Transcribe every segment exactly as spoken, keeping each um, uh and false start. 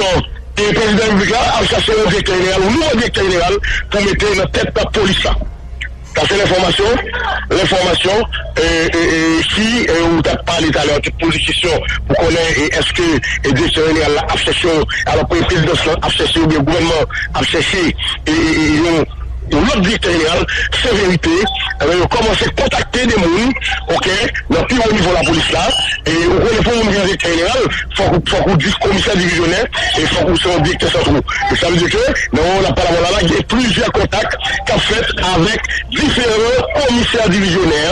non, e prezidan repiblik la ap chache yon direktè jeneral, yon nouvo direktè jeneral pou mete nan tèt polis la. Sa se lenfòmasyon, lenfòmasyon, e, e, e, si, e, ou t ap pale talè, ou te poze kesyon pou konnen, e, èske, e, direktè jeneral la ap chèche yon, alò, pre-, prezidans lan ap chèche oubyen gouvènman ap chèche, e, e, e, yon, yon lòt direktè jeneral, se verite, e, yo kòmanse kontakte de moun, oke, nan pi wo nivo lapolis la, e, ou konnen pou moun vin direktè jeneral, fòk ou, fòk ou di komisè divizyonè, e fòk ou se yon direktè santral. E sa vle di ke, nan moman n ap pale avè w la, la, gen plizyè kontak k ap fèt avèk diferan komisè divizyonè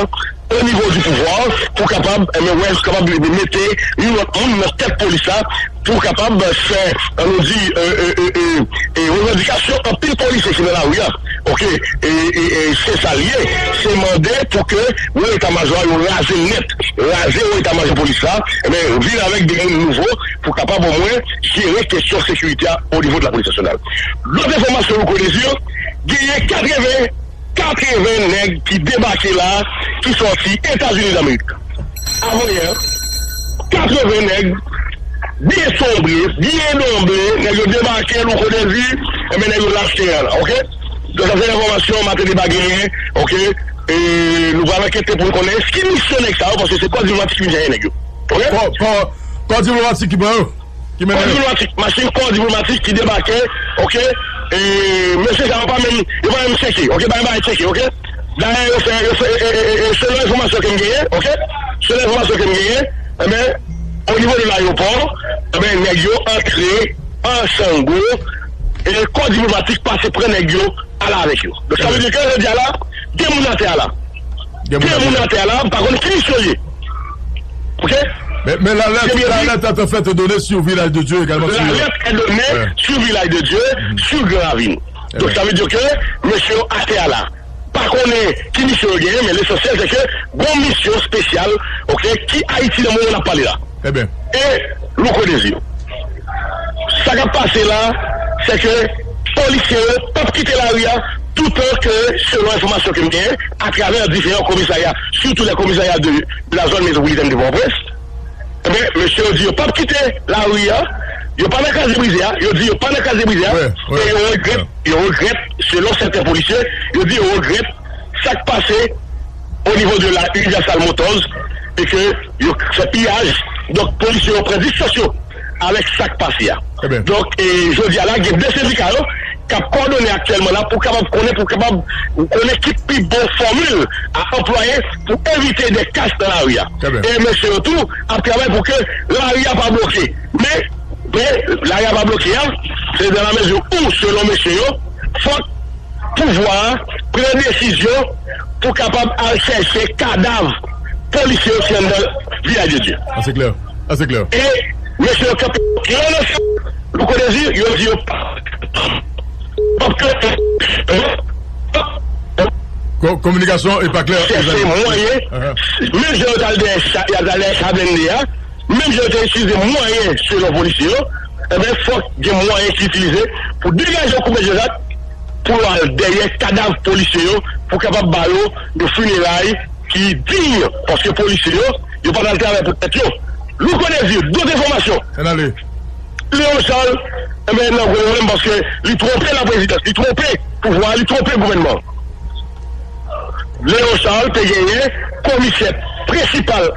o nivo di pouvwa pou kapab, e, men, wè, kapab mete yon lòt moun nan tèt polis la pou kapab fè, ann nou di, e, e, e, e, e, revandikasyon anpil polisye ki nan lari a. Oke, e, e, e, se sa l ye. Se mande pou ke wo eta majò a yo raze l nèt, raze wo eta majò polis la, e men, vin avèk de moun nouvo pou kapab omwen jere kesyon sekirite a o nivo de lapolis nasyonal. Lòt enfòmasyon nou konnen, genyen katreven katreven nèg ki debake la, ki sòti Etazini Damerik. Avanyè, katreven nèg, byen sonbre, byen donble, nèg yo debake, Louko Dezi, enben nèg yo lage teren an la, oke? Donk, sa se enfòmasyon Maten Deba genyen, oke? E nou pral ankete pou n konnen ki misyon nèg sa yo, paske se kò diplomatik ki vin chèche nèg yo, oke? Kò, kò, kò diplomatik ki pran yo. Ki mennen yo. Kò diplomatik, machin kò diplomatik ki debake, oke? E mesye sa yo pa menm, yo pa menm tcheke, oke? Pa menm bay tcheke, oke? Dayè, yo fè, yo fè, e, e, e, e, selon enfòmasyon ke m genyen, oke? Selon enfòmasyon ke m genyen, enben, o nivo de layewopò, enben, nèg yo antre an sango, e kò diplomatik pase pran nèg yo, ale avèk yo. Donk, sa vle di ke jodi a la, gen moun atè a la. Gen moun atè a la, m pa konn ki misyon l ye. Oke? Men, men l'alerte, l'alerte est en fait donnée sur Village de Dieu également. L'alerte est donnée sur Village de Dieu, sur Grand Ravine. Donk, sa vle di ke mesye yo atè a la. Pa konnen ki misyon yo genyen, men lesansyèl se ke gon misyon espesyal, oke, ki Ayiti nan moman n ap pale la. E Louko Dezi. Sa k ap pase la, se ke polisye yo p ap kite lari a toutan ke, selon enfòmasyon ke m genyen, atravè diferan komisarya, sitou lè komisarya de, de la zòn metwopolitèn de Pòtoprens, enben, mesye yo di yo p ap kite lari a, yo pa nan kraze brize a, yo di yo pa nan kraze brize a, e yo regrèt, yo regrèt, selon sèten polisye, yo di yo regrèt sa k pase o nivo de la Universal Motors, e ke yo fè piyaj. Donk, polisye yo pran distans yo avèk sa k pase a. Donk, e, jodi a la, gen de sendika yo k ap kòdone aktyèlman la pou kapab konnen, pou kapab konnen ki pi bon fòmil a anplwaye pou evite de kas nan lari a. E mesye yo tou ap travay pou ke lari a pa bloke. Men, men, lari a pa bloke a, se dans la mesure où, selon mesye yo, fòk pouvwa a pran desizyon pou kapab al chèche kadav polisye yo ki anndan Vilaj de Dye. Sa se klè. Sa se klè. E mesye yo kanpe klè nan sa. Louko Dezi, yo di yo p ap, ko-, kominikasyon e pa klè. Chèche mwayen, menm jan yo t al dèyè cha-, yo t al dèyè cha blende a, menm jan yo te itilize mwayen selon polisye yo, enben, fòk gen mwayen ki itilize pou degaje yo koupe Jean-Jacques, pou yo al dèyè kadav polisye yo, pou kapab ba yo yon fineray ki diy, paske polisye yo, yo pa t al travay pou tèt yo. Louko Dezi, dòt enfòmasyon. Léon Charles, enben, nan gwo pwoblèm paske li twonpe laprezidans, li twonpe pouvwa, li twonpe gouvènman. Léon Charles te genyen komisè prensipal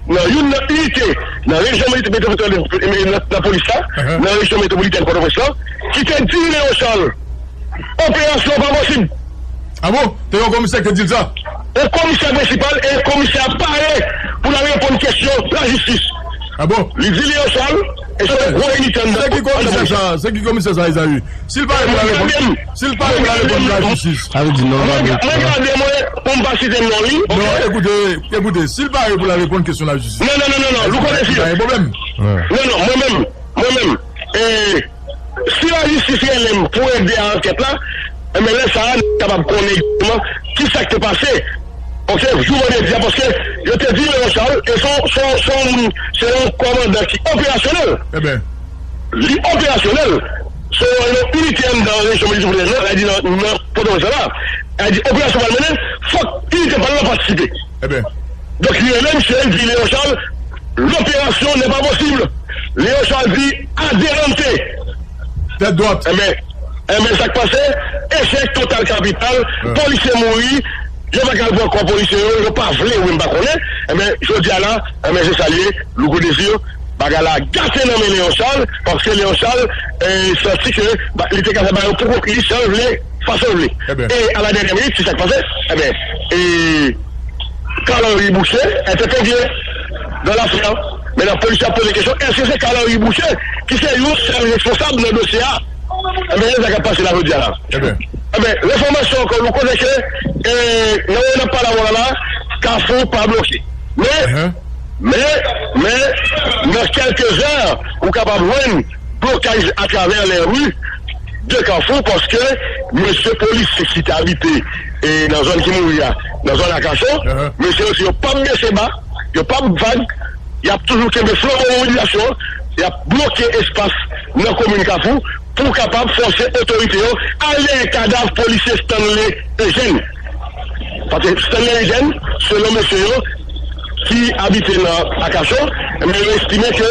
nan youn nan inite nan rejyon metwopolitèn, nan, nan polis la, nan rejyon metwopolitèn Pòtoprens la, ki te di Léon Charles, operasyon pa posib. A bon? Te gen yon komisè ki te di l sa? Yon komisè prensipal e komisè a pare pou l al reponn kesyon lajistis. A bon? Li di Léon Charles, e se yon gwo inite anndan. Se ki komisè sa? Se ki komisè sa, Ezaü? Si l pare pou l al reponn, si l pare pou l al reponn lajistis. Sa vle di non, mwen, mwen gade mwen pou m pa site non li. Non, oke? Ekoute, ekoute, si l pare pou l al reponn kesyon lajistis. Non, non, non, non, non, Louko Dezi. Pa gen pwoblèm. Non, non, mwen menm, mwen menm, e, si lajistis renmen pou ede a ankèt la, enben, lè sa a, n ap kapab konnen egzakteman ki sa k te pase. Oke, jou vandredi a, paske yo te di Léon Charles, e se yon, se yon, se yon moun, se yon kòmandan ki operasyonèl. Li operasyonèl. Se yon, yon inite anndan rejyon metwopolitèn nan, sa vle di nan, nan Pòtoprens la. Sa vle di operasyon pral mennen, fòk inite pa l lan patisipe. Donk, li rele misye, li di Léon Charles, l'opération n'est pas possible. Léon Charles di, adelante. Tèt dwat. Enben, enben, sa k pase? Echèk total kapital, polisye mouri, yo pa ka al pran kò polisye yo, yo pa vle, wi, m pa konnen. Enben, jodi a la, enben, se sa l ye, Louko Désir, bagay la gate nan men Léon Charles, paske Léon Charles, eh, santi ke, ba, li te ka fè bagay yo pou kont li, jan l vle, fason l vle. E a la dènyè minit, se sa k pase. Enben, e, Carl Henry Boucher est épinglé dans l'affaire. Mentnan, polisye ap poze kesyon, èske se Carl Henry Boucher ki se yon sèl responsab nan dosye a? Enben, se sa k ap pase la jodi a la. Enben, enfòmasyon ankò, nou konnen ke, e, nan moman n ap pale avè w la, Kafou pa bloke. Men, men, men, nan kèlke zè, ou kapab jwenn blokaj atravè lè ri de Kafou, paske mesye polisye ki te abite, e, nan zòn ki mouri a, nan zòn Akasyon, mesye yo di yo p ap bese ba, yo p ap vag, y ap toujou kenbe flanbo mobilizasyon, y ap bloke espas nan komin Kafou pou kapab fòse otorite yo al dèyè kadav polisye Stanley Eugène. Paske Stanley Eugène, selon mesye yo, ki abite nan Akasyon, men yo estime ke,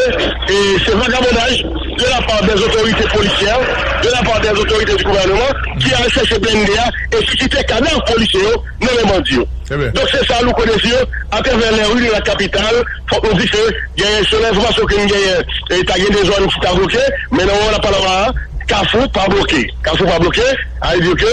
e, se vagabondaj de la part des autorités policières, de la part des autorités du gouvernement, ki al chèche blende a e ki kite kadav polisye yo nan men bandi yo. Donk, se sa Louko Désir, atravè lè ri de la capitale, fòk nou di ke genyen, selon enfòmasyon ke n genyen, e, ta gen de zòn ki ta bloke, men nan moman n ap pale la, Kafou pa bloke. Kafou pa bloke, sa vle di ke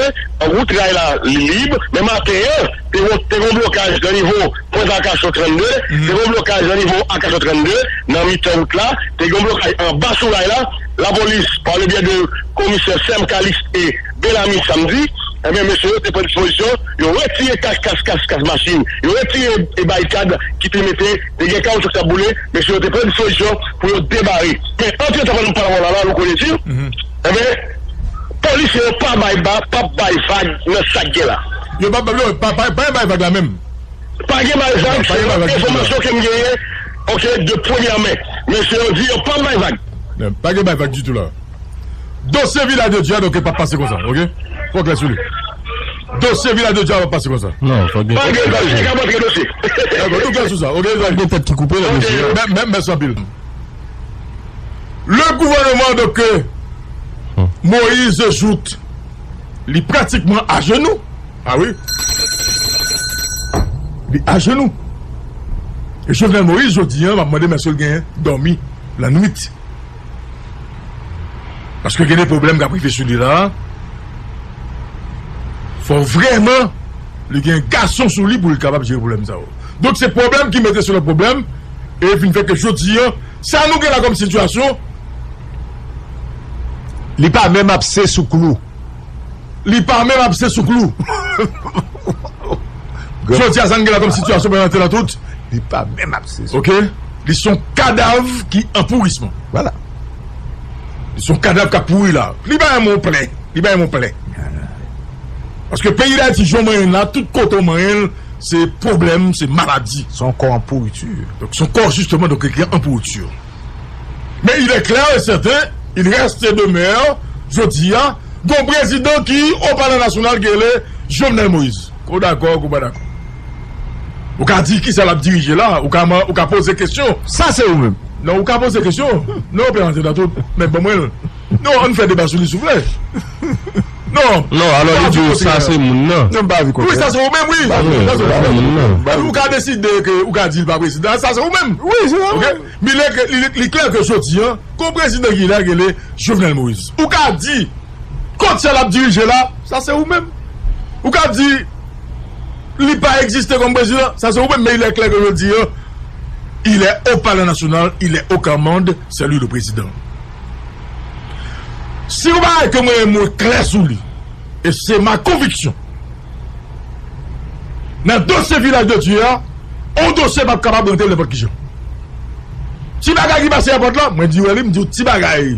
wout ray la, li lib, men maten an, te gon, te gon blokaj nan nivo Pwent Akasyon trannde, te gon blokaj nan nivo Akasyon trannde, nan mitan wout la, te gon blokaj anba sou ray la, lapolis, par le biais de komisè Sèm Kalis e Belami Samdi, enben, mesye yo te pran dispozisyon, yo retire kas, kas, kas, kas machin, yo retire, e, barikad ki te mete, te gen kawoutchou k t ap boule, mesye yo te pran dispozisyon pou yo debare. Men, antretan, pandan nou pale avè w la, la, nou konnen di, enben, polisye yo pa bay ba, p ap bay vag nan sa k gen la. Yo p ap, yo pa, pa, pa bay vag la menm. Pa gen bay vag, se yon enfòmasyon ke m genyen, oke, de premyè men. Mesye yo di yo p ap bay vag. Pa gen bay vag ditou la. Dosye Vilaj de Dye a, donk, p ap pase konsa, oke? Fò klè sou li. Dosye Vilaj de Dye a p ap pase konsa. Non, fò gen. Pa gen bay vag, se ka antre dosye. Dakò, nou klè sou sa, oke? Gen tèt ki koupe la, mesye. Mè-, mè-, mèsi anpil. Le gouvernement, donc, euh, Moïse Jouthe, li pratikman ajenou. A wi. Li ajenou. E Jovenel Moïse, jodi a, m ap mande m èske l gen dòmi lannwit. Paske gen de pwoblèm k ap rive sou li la. Fò vrèman li gen gason sou li pou li kapab jere pwoblèm sa yo. Donk, se pwoblèm ki mete sou lòt pwoblèm, e vin fè ke jodi a, sa nou gen la kòm sitiyasyon, li pa menm ap se sou klou. Li pa menm ap se sou klou. Jodi a, sa n gen la kòm sitiyasyon, pandan te la tout. Li pa menm ap se sou. Oke? Li se yon kadav ki an pourisman. Vwala. Li se yon kadav k ap pouri la. Li pa yon plen. Li pa yon plen. Paske peyi Dayiti, jan w manyen l la, tout kote w manyen l, se pwoblèm, se maladi. Se yon kò an pouriti. Donk, se yon kò, jisteman, donk, ki an pouriti. Mais il est clair et certain, il reste et demeure, jodi a, gon prezidan ki o Palè Nasyonal ki rele Jovenel Moïse. Ke w dakò, ke w pa dakò. Ou ka di kisa l ap dirije la, ou ka, ou ka poze kesyon. Sa se ou menm. Non, ou ka poze kesyon. Non, ou pè rantre nan tout. Men ban mwen l. Non, ann fè deba sou li, souple. Non. Non, alò li di w sa se moun nan. Non, m pa anvi kontre. Wi, sa se ou menm, wi. Sa se ou menm. Ou ka deside ke ou ka di l pa prezidan, sa se ou menm. Wi, se sa. Oke? Men li, li, li klè ke jodi a, gon prezidan ki la, ki rele Jovenel Moïse. Ou ka di, kot sa l ap dirije la, sa se ou menm. Ou ka di, li pa egziste kòm prezidan, sa se ou menm, men il est clair que jodi a, il est au Palais National, il est aux commandes, c'est lui le président. Si yon bagay ke mwen, mwen klè sou li, e se ma conviction, nan dosye Vilaj de Dye a, yon dosye p ap kapab rantre nenpòt ki jan. Ti bagay ki pase èpòt la, mwen di w li, m di w ti bagay.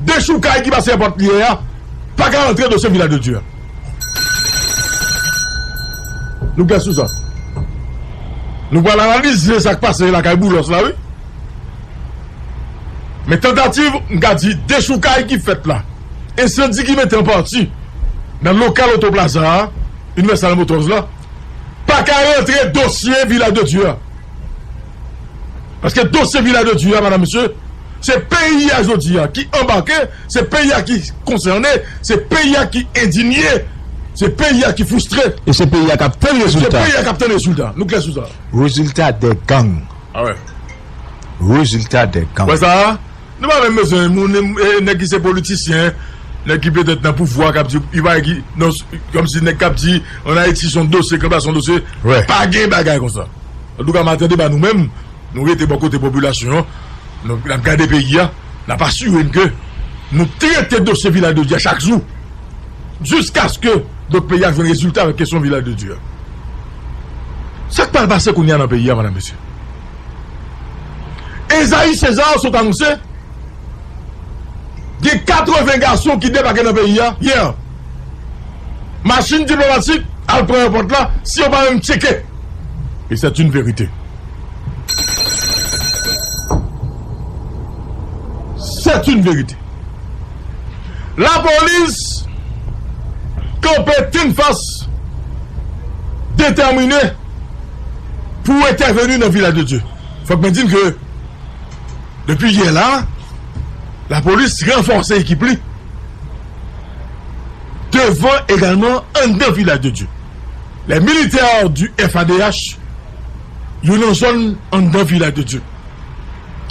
Dechoukay ki pase èpòt li ye a, pa ka rantre dosye Vilaj de Dye a. Nou gen sou sa. Nou pral analize sa k pase lakay Boulos la, wi. Men tantativ, m ka di, dechoukay ki fèt la, ensandi ki mete an pati nan lokal Oto Plaza a, Universal Motors la, pa ka rantre dosye Vilaj de Dye a. Paske dosye Vilaj de Dye a, madanm, mesye, Se peyi a jodi a ki anbake, se peyi a ki konsène, se peyi a ki endinye, se peyi a ki fristre. E se peyi a k ap tann rezilta. Se peyi a k ap tann rezilta. Nou klè sou sa. Résultat des gangs. Ah ouais. Résultat des gangs. Wè sa a? Nou pa menm bezwen moun, e, nèg ki se politisyen, nèg ki petèt nan pouvwa k ap di, li pa ki, non, kòmsi nèg k ap di, ann Ayiti se yon dosye, kanpe se yon dosye. Wè. Pa gen bagay konsa. Antouka, maten deba nou menm, nou rete bò kote popilasyon an, nou, n ap gade peyi a, n ap asire n ke nou trete dosye Vilaj de Dye a chak jou, jiskaske, donk, peyi a jwenn rezilta avèk kesyon Vilaj de Dye a. Sa k pral pase kounye a nan peyi a, madam, mesye? Ezayi Seza sot anonse gen katreven gason ki debake nan peyi a yè. Machin diplomatik al pran èpòt la, si yo pa menm tcheke. E c'est une vérité. C'est une vérité. Lapolis kanpe tennfas, detèmine pou entèveni nan Vilaj de Dye. Fòk mwen di n ke depi yè la, lapolis ranfòse ekip li devan egalman anndan Vilaj de Dye. Les militaires du F A D H, yo nan zòn anndan Vilaj de Dye.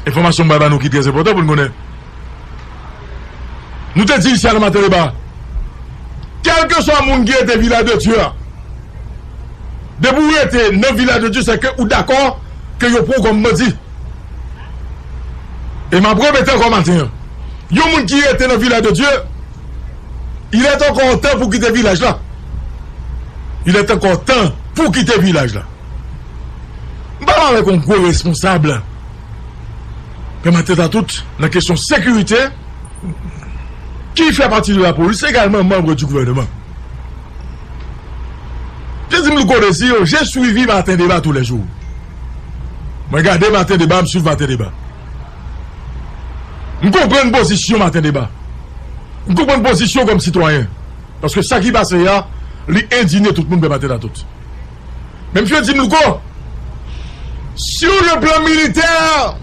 Enfòmasyon m ba nou ki trè enpòtan pou n konnen. Nou te di isi a nan maten deba, kèlkeswa moun ki rete Vilaj de Dye a, depi w rete nan Vilaj de Dye, se ke ou dakò ke yo pran w kòm bandi. E m ap repete ankò maten an. Yon moun ki rete nan Vilaj de Dye, il est encore temps pou kite vilaj la. Il est encore temps pou kite vilaj la. M pale avèk yon gwo responsab nan Matètatout nan kesyon sekirite, ki fè pati de lapolis, egalman manm di gouvèneman. Jezi m li kote si yo, j'ai suivi Maten Deba tous les jours. Mwen gade Maten Deba, m swiv Maten Deba. M konprann pozisyon Maten Deba. M konprann pozisyon kòm sitwayen. Paske sa ki pase a, li endinye tout moun, Pè Maten Latout. Men misye di m, Louko, sur le plan militaire,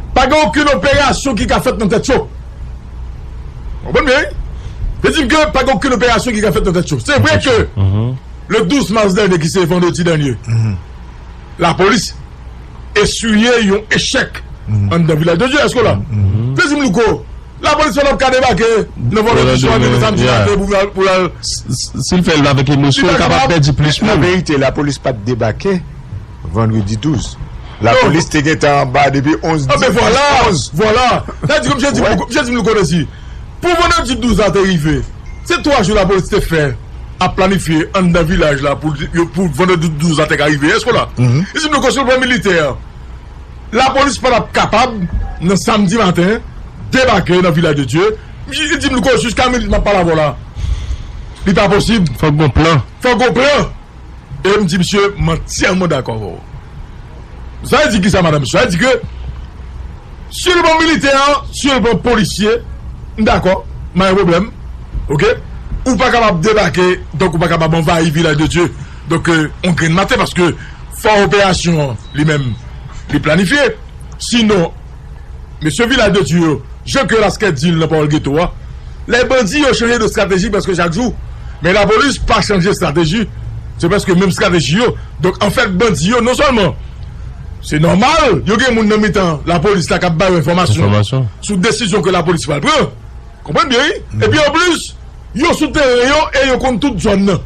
pa gen okenn operasyon ki ka fèt nan tèt cho. Ou konprann byen, wi? Li di m ke pa gen okenn operasyon ki ka fèt nan tèt cho. Se vre ke le douz mas dènye, ki se vandredi dènye, lapolis eswiye yon echèk anndan Vilaj de Dye. Èske w la? Li di m, Louko, lapolis pa t ap ka debake nan vandredi swa, demen samdi maten pou l al, pou l al. Si l fè l avèk emosyon, li kapab pèdi plis moun. Nan verite, lapolis pa t debake vandredi douz. Lapolis te gentan anba depi onz, dizuit, onz. Vwala, vwala. Sa di, kòm misye di m, misye di m, Louko, si pou vandredi douz la te rive, se twa jou lapolis te fè ap planifye anndan vilaj la pou, pou vandredi douz la te ka rive. Èske w la? Li di m, Louko, sou le plan militè, lapolis pa t ap kapab, nan samdi maten, debake nan Vilaj de Dye. Li di m, Louko, jiska minit m ap pale avè w la, li pa posib. Fòk gon plan. Fòk gon plan. E m di misye, m antyèman dakò avè w. Sa vle di kisa, madanm? Sa vle di ke, sur le plan militè, sur le plan polisye, m dakò, m pa gen pwoblèm. Oke? Ou pa kapab debake, donk ou pa kapab anvayi Vilaj de Dye. Donk, euh, yon grenn maten, paske fò operasyon an, li menm, li planifye. Sinon, mesye Vilaj de Dye yo, jan ke Laskè di l nan Pawòl Geto a, lè bandi yo chanje de estrateji prèske chak jou, men lapolis pa chanje estrateji, se prèske menm estrateji yo. Donk, anfèt, bandi yo, non sèlman se nòmal, yo gen moun nan mitan lapolis la k ap ba yo enfòmasyon sou desizyon ke lapolis pral pran. Konprann byen, wi? Epi, anplis, yo sou teren yo e yo konn tout zòn nan.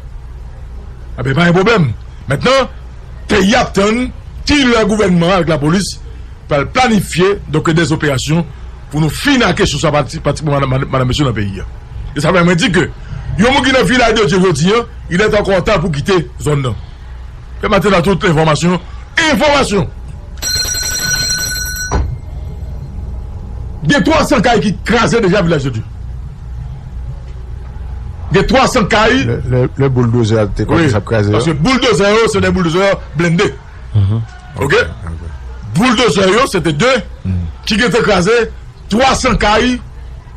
Enben, pa gen pwoblèm. Mentnan, peyi ap tann kilè gouvènman an avèk lapolis pral planifye, donk, dè operasyon pou nou fini ak kesyon sa, pati, pati pou madanm, madanm, mesye nan peyi a. E sa fè mwen di ke yon moun ki nan Vilaj de Dye jodi a, il est encore temps pou kite zòn nan. Pè Maten Latout, enfòmasyon, enfòmasyon. Gen twa san kay ki kraze deja Vilaj de Dye. Gen twa san kay. Lè, lè, lè bouldozè a te kòmanse ap kraze yo. Paske bouldozè yo, se de bouldozè blende. Oke? Bouldozè yo, se te de ki gen te kraze twa san kay,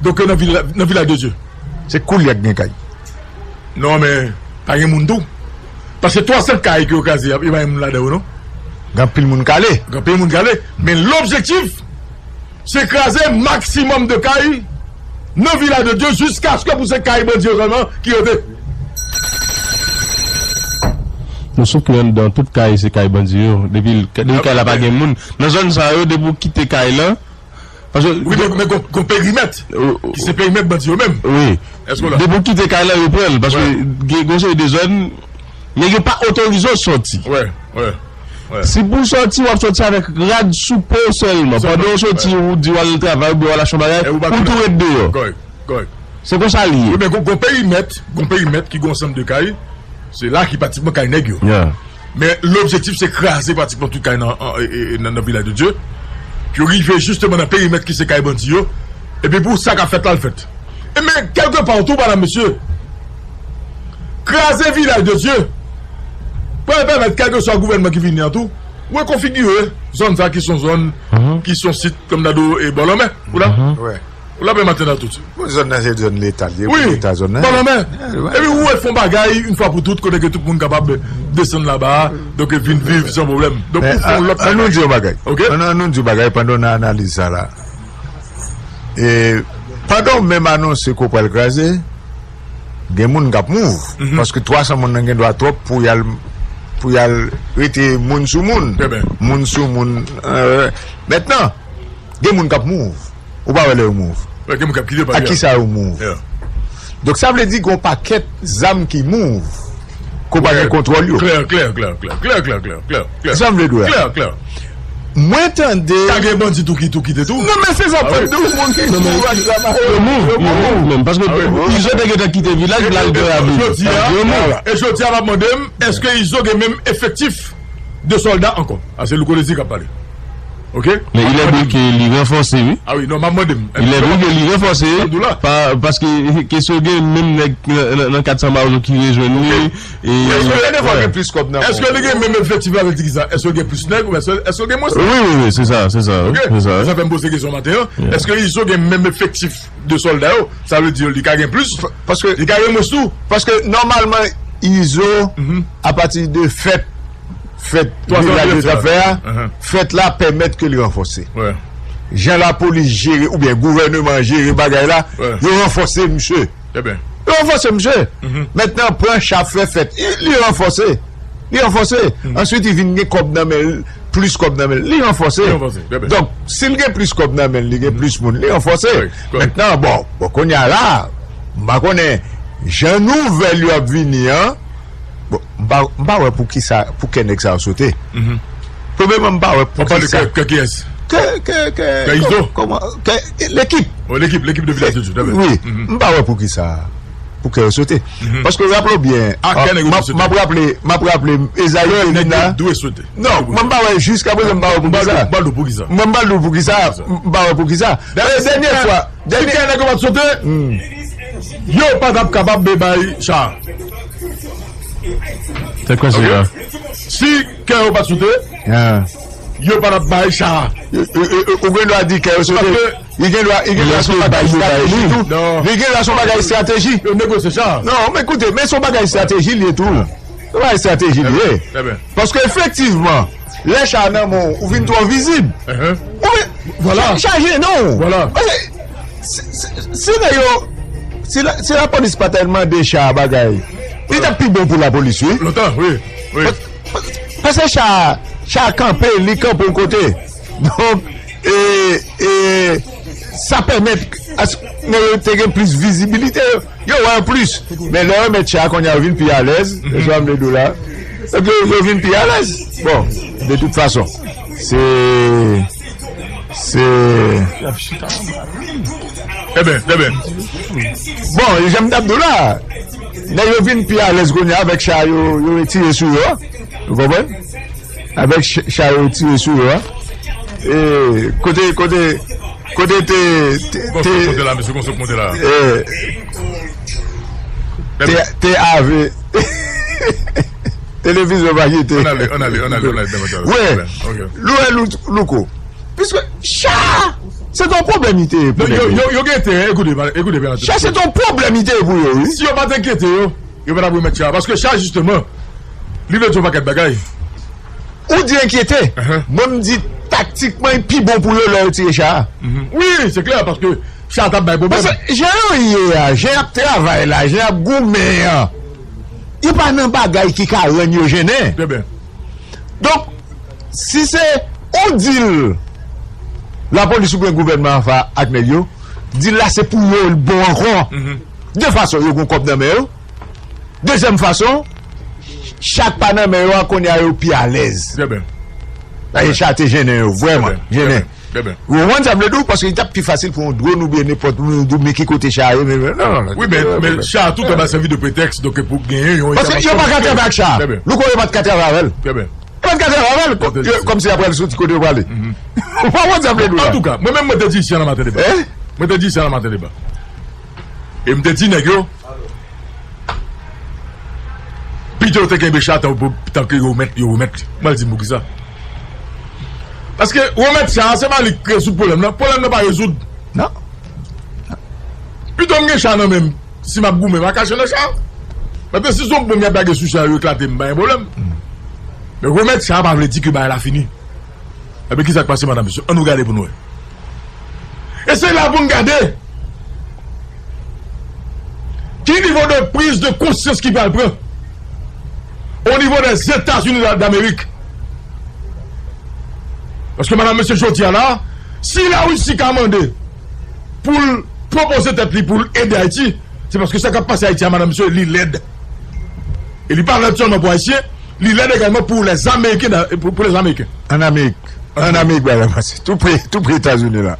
donk, nan vil, nan Vilaj de Dye. Se koulye a k gen kay. Non, men pa gen moun tou. Paske twa san kay ke yo kraze a, e pa gen moun ladan yo, non. Gen anpil moun k ale. Gen anpil moun k ale. Men lobjektif, Se kraze maksimòm de kay nan Vilaj de Dye jiskaske pou se kay bandi yo sèlman ki rete. Nou sou ke anndan tout kay se kay bandi yo. Depi depi kay la pa gen moun. Nan zòn sa yo, depi w kite kay la, paske. Wi, men, men gon, gon perimèt ki se perimèt bandi yo menm. Wi. Èske w la? Depi w kite kay la, yo pran l. Paske gen gon seri de zòn, men yo pa otorize w sòti. Wi, wi. Si pou w sòti, w ap sòti avèk rad sou po w sèlman. Pandan w sòti, ou di w al travay oubyen w al achte yon bagay, ou tou ret deyò. Se konsa l ye. Wi, men gon, gon perimèt, gon perimèt ki gon ansanm de kay, se la ki pratikman kay nèg yo. Men lobjektif se kraze pratikman tout kay nan, nan, nan Vilaj de Dye. Pou yo rive jisteman nan perimèt ki se kay bandi yo. Epi pou sa k ap fèt la, l fèt. E men, kèlkepa tou, madam, mesye, kraze Vilaj de Dye pral pèmèt kèlkeswa gouvènman ki vini an tou rekonfigire zòn sa ki se yon zòn ki se yon sit, kòm nan do e bò lanmè. Ou la? Ou la, men maten nan tout. Bon, zòn nan se zòn Leta l ye, pou Leta zòn nan. Bò lanmè. Epi ou wè fon bagay, yon fwa pou tout, kote ke tout moun kapab desann laba, donk vin viv san pwoblèm. Donk ou fon lòt bagay. Ann nou di yon bagay. Ann nou di yon bagay pandan w nan analiz sa la. E pandan w menm anonse ke w pral kraze, gen moun k ap mouv. Paske twa san moun nan gen dwa twòp pou y al pou y al rete moun sou moun. Moun sou moun. Mentnan, gen moun k ap mouv. Ou pa wè lè yo mouv. Ak kisa yo mouv? Donk sa vle di gen yon pakèt zam ki mouv. Ke w pa gen kontwòl yo. Klè, klè, klè, klè, klè, klè, klè, klè. Sa m vle di w la. Klè, klè. Mwen tande. Ka gen bandi tou ki tou kite tou. Non, men se sa m t ap di w, moun ki tou pa travay. Yo mouv, yo mouv menm. Paske Izo te gentan kite vilaj, l al Gran Ravin. Yo mouv. E jodi a, m ap mande m, èske Izo gen menm efektif de sòlda ankò? A, se Louko Désir k ap pale. Oke? Men il est vrai que li ranfòse, wi. A wi, non, m ap mande m. Il est vrai que li ranfòse, pa, paske kesyon gen menm nèg nan, nan, nan kat san Mawozo ki rejwenn li. Èske li gen plis kòb nan men l? Èske li gen menm efektif la, vle di ki sa? Èske li gen plis nèg oubyen èske, èske li gen mwens nèg? Wi, wi, wi, se sa, se sa. Oke? Se sa, wi. Sa fè m poze kesyon maten an. Èske Izo gen menm efektif de sòlda yo? Sa vle di li ka gen plis. Paske li ka gen mwens tou. Paske nòmalman, Izo, apati de fèt, fèt vilaj yo t ap fè a, fèt la pèmèt ke li ranfòse. Jan lapolis jere, oubyen gouvèneman an jere bagay la, yo ranfòse misye. Yo ranfòse misye. Mentnan, pran cha fè fèt. Li ranfòse. Li ranfòse. Answit, li vin gen kòb nan men l, plis kòb nan men l. Li ranfòse. Donk, si l gen plis kòb nan men l, li gen plis moun, li ranfòse. Mentnan, bon, bon, kounye a la, m pa konnen, jan nouvèl yo ap vini an, bon, m pa, m pa wè pou kisa, pou kè nèg sa yo sote. Premyèman, m pa wè pou kisa. Kè, kè, kè, kè Izo. Kòman, kè, lekip. Lekip, lekip de Vilaj de Dye. Wi, m pa wè pou kisa. Pou kè yo sote. Paske raple w byen, m ap raple, m ap raple, Ezayi te vin la. Non, mwen m pa wè, jiska prezan m pa wè pou kisa. Mwen m pral di w pou kisa. M pa wè pou kisa. Dènye fwa, dènye. Kè nèg yo pa t sote, yo pa t ap kapab bay cha. Si kè yo pa t sote, yo pa t ap bay cha. Ou gen dwa di kè yo sote. Li gen dwa, li gen dwa se yon bagay estrateji tou. Li gen dwa se yon bagay estrateji. Yo negosye sa. Non, men koute, men se yon bagay estrateji li ye tou. Se yon bagay estrateji li ye. Paske efektivman, lè cha nan men w, ou vin twò vizib. Ou vin chaje non. Paske si, si, si nèg yo, si la, si lapolis pa t al mande cha bagay, li t ap pi bon pou lapolis, wi. Lontan, wi. Paske cha, cha kanpe, li kanpe yon kote. Donk, e, e, sa pèmèt nèg yo te gen plis vizibilite, yo wè yo plis. Men lè yo met cha kounye a, yo vin pi alèz, se sa m vle di w la. Yo, yo vin pi alèz. Bon, de tout fason, se, se. Eben, eben. Bon, jan m t ap di w la, nèg yo vin pi alèz kounye a avèk cha yo, yo retire sou yo a. Ou konprann? Avèk cha yo tire sou yo a. E, kote, kote, kote te, te, te, te, te ave. Televizyon pa kite. Wi, Louko. Piske cha, se t on pwoblèm li te ye pou nèg yo. Yo, yo, yo gen enterè, ekoute, ekoute byen. Cha, se t on pwoblèm li te ye pou yo, wi. Si yo pa t enkyete yo, yo pa t ap remèt cha. Paske cha, jisteman, li vle di yon pakèt bagay. Ou di enkyete. Mwen, m di, t taktikman, li pi bon pou yo lè yo tire cha a. Wi, se klè, paske cha a t ap bay pwoblèm. Paske jan yo ye a, jan y ap travay la, jan y ap goumen an, yo pa nan bagay ki ka rann yo jennen. Trè byen. Donk, si se yon dil lapolis oubyen gouvènman an fè ak nèg yo, dil la se pou yo l bon ankò. De fason, yo gen kòb nan men yo. Dezyèm fason, cha k pa nan men yo a, kounye a yo pi alèz. Trè byen. Paske cha te jennen yo, vrèman, jennen. Trè byen. Ou konprann sa m vle di w? Paske li t ap pi fasil pou yon dwòn oubyen nenpòt moun di w men ki kote cha a ye, men, men, non, non, non. Wi, men, men cha a tou ka sèvi de pretèks, donk, pou genyen yon entèvansyon. Paske yo pa ka travay ak cha a. Trè byen. Louko, yo pa t ka travay avè l. Trè byen. Yo pa t ka travay avè l, kòm, kòm si y ap pral soti kote yo prale. Ou konprann sa m vle di w la? Antouka, mwen menm, mwen te di isi an nan maten deba. Hein? Mwen te di isi an nan maten deba. E m te di nèg yo, pito yo te kenbe cha a tankou, tankou yo remèt, yo remèt li. Mwen di m poukisa. Paske remèt cha a, se pa li k rezoud pwoblèm nan. Pwoblèm nan pa rezoud. Non. Pito m gen cha nan men m, si m ap goumen, m a kache nan cha a. Paske si se yon bonm y ap lage sou cha a, yo eklate m, pa gen pwoblèm. Men remèt cha a pa vle di ke bagay la fini. Ebyen, kisa k pase, madanm, mesye? Ann nou gade pou n wè. E se la pou n gade ki nivo de priz de konsyans ki pral pran o nivo dèzetazini dèdamerik. Paske, madanm, mesye, jodi a la, si Larisi ka mande pou l pwopoze tèt li pou l ede Ayiti, se paske sa k ap pase Ayiti a, madanm, mesye, li lèd. E li pa lèd sèlman pou Ayisyen, li lèd egalman pou lèzameriken, pou, pou lèzameriken. An Amerik. An Amerik, bagay la pase. Tou pre, tou pre Etazini la.